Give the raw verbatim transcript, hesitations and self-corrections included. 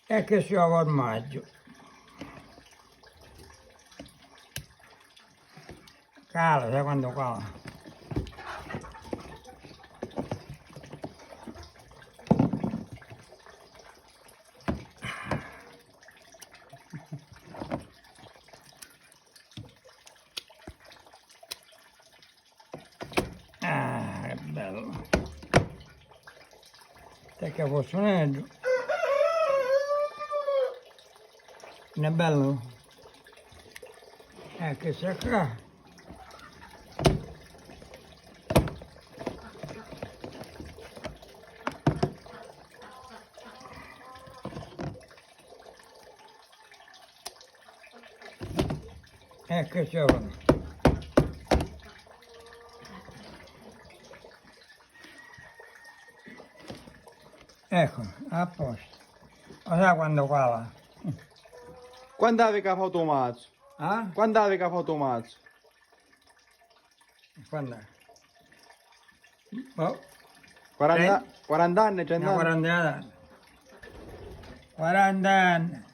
E chi ci vò u formaggiu? Cala, sai quantu cala? Ah, che bellu. Te che fossi un angelo. Non è bello? Eh, che sta qua. Ecco, insomma. Ecco, a posto. Lo sa quando qua va? Quantu havi ca fa u to mazzu? Ah? Quantu havi ca fa u to mazzu? Quando? Boh. Quaranta, trenta. Quaranta anni, trenta anni? No, quaranta anni. Quaranta anni.